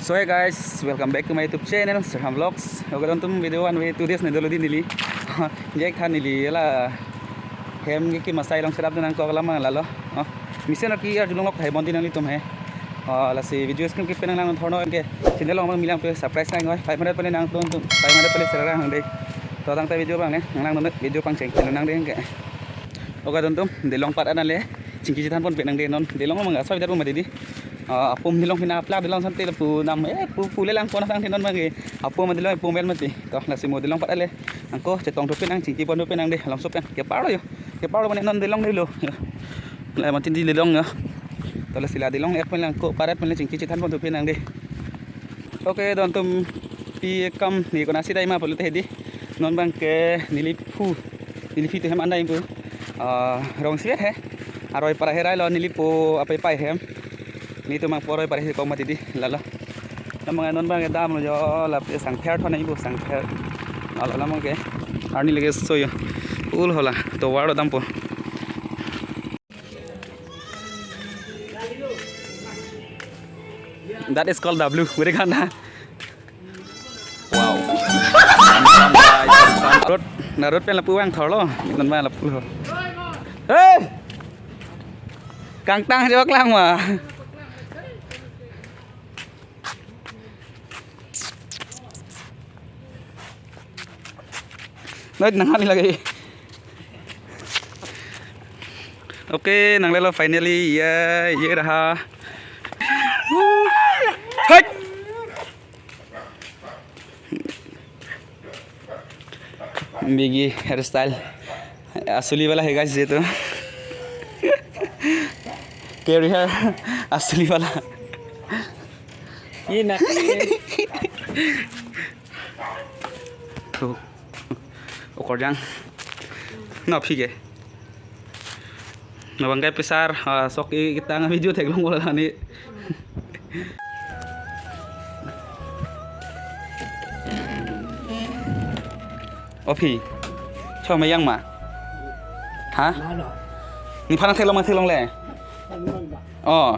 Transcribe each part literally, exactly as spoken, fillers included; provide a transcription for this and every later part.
So hey guys, welcome back to my YouTube channel, Sirham Vlogs. Okay, dontum video one way two days ne dolo di neli. Jek tha neli la hem ke kim asai along serap nangkok alam lalo. Oh, mesen ke arjulong lok thai bonti nanglitum he. Oh, lasi video skip kepi nanglang thorno ke. Channel along abang milang pe subscribe nang oi. Five hundred pale nang dontum. Five hundred pale serang hang dei. To tangte video abang ne. Nanglang dontum video pangcheng nang dei ke. Okay, dontum, Dilong pat an le. Chingki chethan ponpe nang dei non. Dilong abang asoi dak mati di. Ah, apum Dilong pina plak Dilong sante lapu nam, eh, pu, pu le lang pon sang thenon mage. Apum Dilong apum bel mati. To, lasi mo Dilong pat ale. Angko chetong thupi nang, chingki pon thupi nang dei. Along sopen. Kepar lo yo. Kepar lo mane non Dilong dei lo. La mati di Dilong yo. To lasi la Dilong et pen lang ko paret pen le chingki chethan pon thupi nang dei. Okay, dontum pi kam ni kona si dai ma pulote di. Non abang ke neli phu. Neli phi te hem an dai pu. Ah, rong si he. Aroi para herai lo neli po apei pai hem. Netum apor aroi para he kong mati di lalo. Lamang non abang ke dam lo jo lapu sangpher thon nai pu sangpher. Lalo lamang ke. Arni lake so yo. Ul hola. To war lo dampo. That is called W. Very ganda. Wow. Narut, narut pen lapu vang thor lo. Non abang lapu ho. Hey! Kangtang jo klang ma. Noi nang hali lagi. Okay, nang lelo finally ya, ye raha. Hai. Bigi hairstyle. Asuli wala hai guys ye to. Curly hair asuli wala. Ye na. To. Okorjang. No phi ke. No bang ke pesar, ah, sok i kita nang video theklong bola ni. O phi. Cho mayang ma. Ha? Malo. Nephan nang theklong ma theklong le. Teman ba. Oh.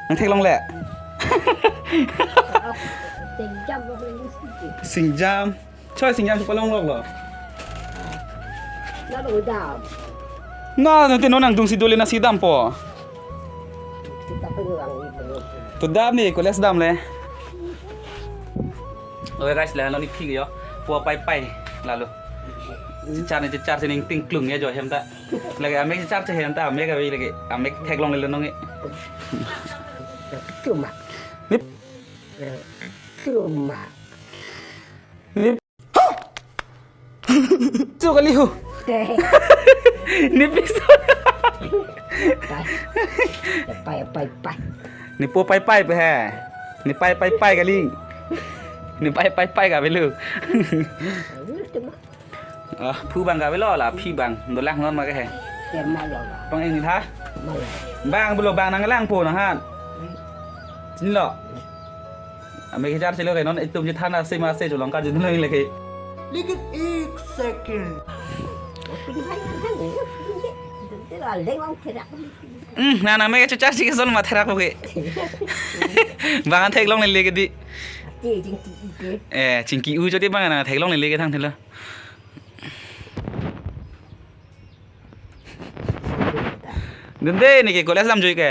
Nang theklong le. Singjam lo ni siti. Singjam. Choi singjam si palong lok lo. Nalo dam. Na, nanti non nangdung si dole na si dampo. Kita peluang itu. To dam ni, college dam le. Okay guys, la non ni phi yo. Po pai pai lalo. Chichar ni chichar si ning ting klung ya jo hem ta. Lake amek chichar si hem ta, amek avi lake. Amek theklong le nong e. Cuma. Nip. Cuma. Nip. Su kali ho. Te. Nipis. Pai. Pai, pai, pai. Nepo pai pai pe he. Ne pai pai pai kali. Ne pai pai pai ka avelo. Cuma. Ah, phu abang ka avelo la, phi abang. Dolang non ma ke he. Tema lo la. Pang ing tha. Malo. Abang pulo abang nanglang po nang han. Chini lo. Amek chichar si lo ke non itum chithan ase ma ase cholong ka jin lo lake. Lekin ek second. Hmm, na na amek chichar si ke son ma therak lo ke. Abang theklong le ke di. Eh, chingki u choti abang na theklong le ke thang thelo. Dun de ne ke college dam joi ke.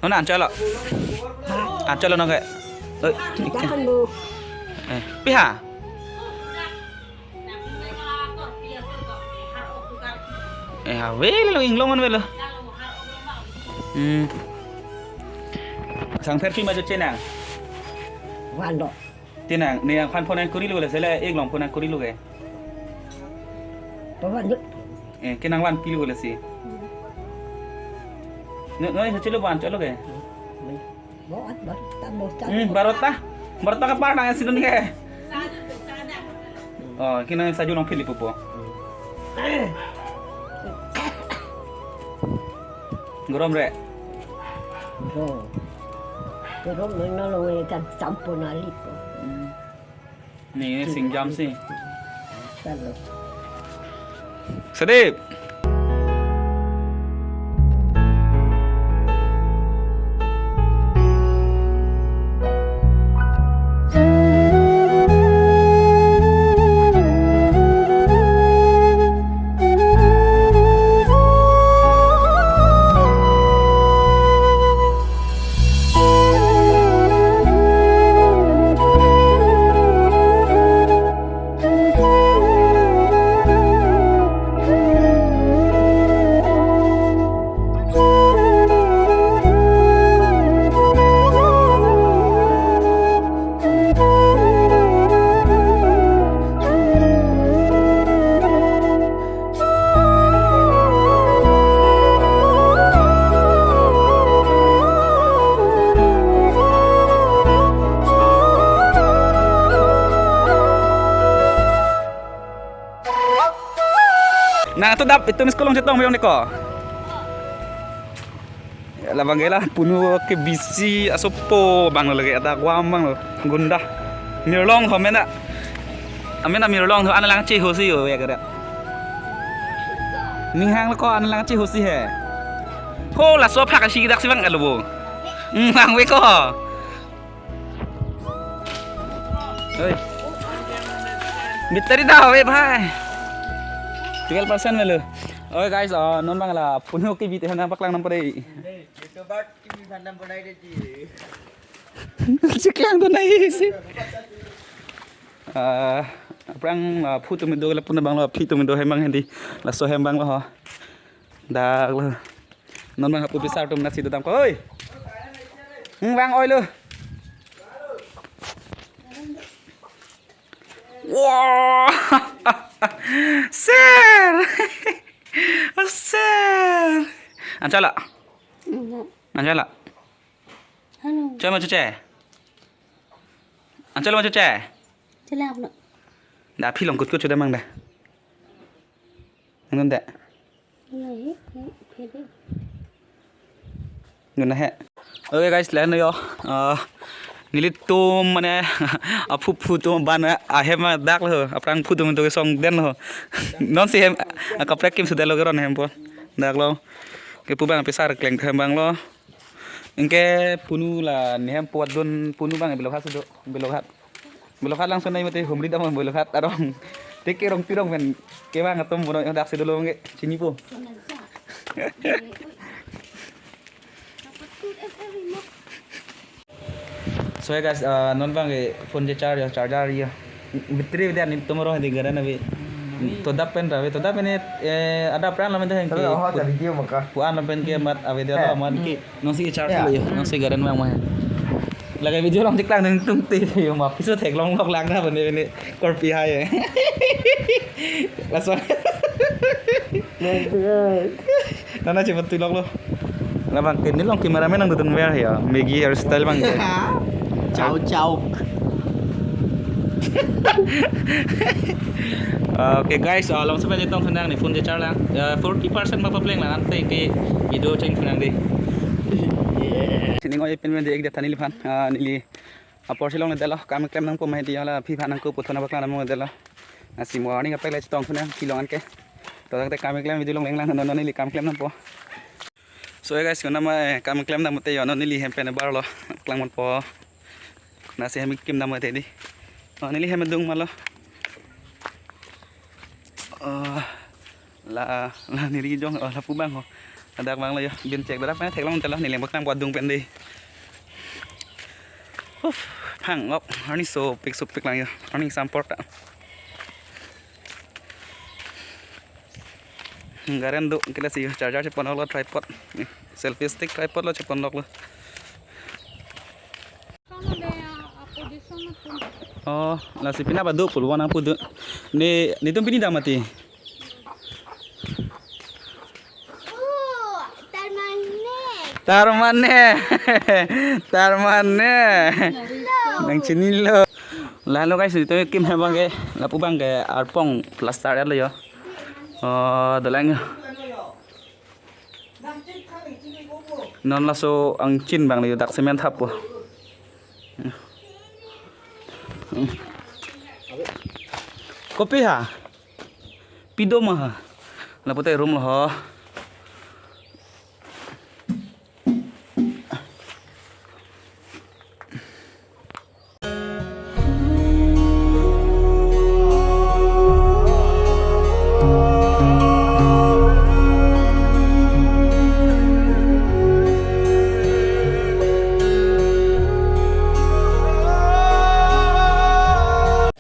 Non an chalo. An chalo non ke. Oi. Jangan bu. Eh, piha. Eh, ha, avelo inglong an avelo. Hmm. Sangpher si ma jo chenang. Wando. Tinang, ne nangphan phone nangkuri lo le sele, eklong phone nangkuri lo ke. Bawa nyut. Eh, ke nangvan pi lo le si. No, no, sa chelo ban chelo ke. Bawa, bawa, ta, bawa, ta. Hmm, barota. Barota ke par nang si dun ke. Oh, ke nang sa ju nang phili pupo. Gorom re. Gorom. Gorom nang nang lo kan campur nali po. Hmm. Ni, ni singjam si. Kalau. Sedip. Nangtum adap itum school along chetong meyong neko. Labang ke la punu ke bisi asopo abang lo lake, adak wam abang lo. Gunda. Mirlong ho mena. Amena mirlong ho, an lang chehosi ho ya kara. Ning hanglo ko, an lang chehosi he. Ho, laso phak asi dak si abang alo bo. Hmm, abang ve ko. Oi. Battery dah, wait, bhai. Twelve percent melo. Oi, guys, uh, non abang la punu ke bit hana paklang nam pare. YouTuber ki bit hana banai de ji. Cheklang dunde si. Uh, aphrang, uh, phu atum do la punu abang lo, aphi atum do hem abang hedi. Laso hem abang lo ho. Dak lo. Non abang hapu pisar atum nasi dodam ko. Oi. Hmm, abang oi lo. Wah. Sir. Sir. An chala. Enggak. An chala. Halo. Choi ma choche. An chala ma choche. Chala apno. Da aphi along kut kut choda mang da. Ngun da. Halo, he, he, he, he. Ngun he. Okay guys, lahenlo yo. Ah, nelitum mane aphu phu atum abang ahem dak lo. Aphrang phu atum do kesong den lo. Non si hem, ah, kaprek kim sudah lo keron hem po. Dak lo. Kepu abang pisar kleng hem abang lo. Anke punu la nehem puat dun punu abang Belokhat sudo, Belokhat. Belokhat langsun nai mate humri dam Belokhat arong. Teke rong pirong pen kevang atum bono dak si dolo nge chini po. So ya guys, uh, non abang ke phone je charge ya, charger ya. Battery dia ni tomorrow di garden ave. To dap pen rave, to dap pen eh ada pran lamen deh ke. Tapi awak ada video maka. Puan lamen ke mat ave dia Eh. Amat ke. Nong si charge Ya. Lo yo, nong si garden abang mah. Lagi video along cheklang nangtum te yo ma piso theklong lok lang na bene bene korpi hai. Laso. Nana cepat tulok lo. Labang ke nelong cameraman nangdodun ver ya. Maggie hairstyle abang ke. Chow chow. Okay guys, uh, langsung aja tong senang ni phone je charge lang. Uh, forty percent ma papleng lang ante ke video cheng senang deh. Sini ngoi pen men deh ek deh tani liphan. Uh, neli apor silong le delo kam klem nangpo ma hedi la phi phan nangko puthot nangpaklang nang delo. Nasi morning apek le chetong thunang kilong anke. To tangte kam klem video long leng lang non non neli kam klem nangpo. So ya guys, kona ma kam klem nang mate yo non neli hem pen bar lo klang mon po. Nasi hem kim nang mate di. Oh, neli hem dung malo. Oh. La, la neli jong, oh, lapu abang ho. Adak abang lo yo, bin chek dak pen theklong telo neli bak tang buat dung pen deh. Uf, phang ngok, ani sopik sopik lang yo, ani sampor ta. Garen do, kila si yo, charger chepon lo tripod. Selfie stick tripod lo chepon lo. Oh, lasi pina badu pulwan ang pudu. Ni, nitum pini damati. Oh, tarmane. Tarmane. Tarmane. Nang chinilo. Lalu guys, nitum kim abang ke, lapu abang ke arpong plaster lo yo. Oh, dolang yo. Non laso angchin abang le dak cement thap po. Kopi ha? Pido ma ha? Lapu te room lo ho.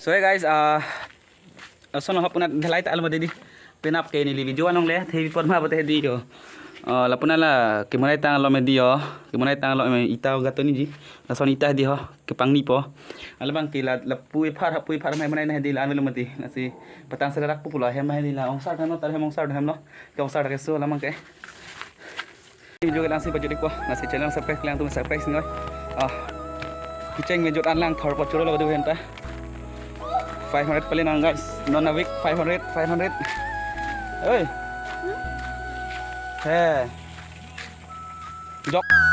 So hey guys, uh, ason hap puna delai ta alma dedi. Penap ke neli video anong le, thebi por ma bote di yo. Uh, lapuna la kemonai tang lo me di yo. Kemonai tang lo me ita gato ni ji. Lason ita di ho, kepangni po. Alabang ke la, lapu ephar, hapu ephar mai monai na di la, an lo mati. Lasi patang serarak pu pula hem mai di la, ongsar hem lo, tar hem ongsar hem lo. Ke ongsar ke so lamang ke. Video ke lang si pajut ik po, lasi channel subscribe lang tum subscribe singoi. Ah. Kicheng me jut an lang thor po churo lo du henta. Five hundred pali nang guys. Non a week five hundred, five hundred. Oi. He. Jok.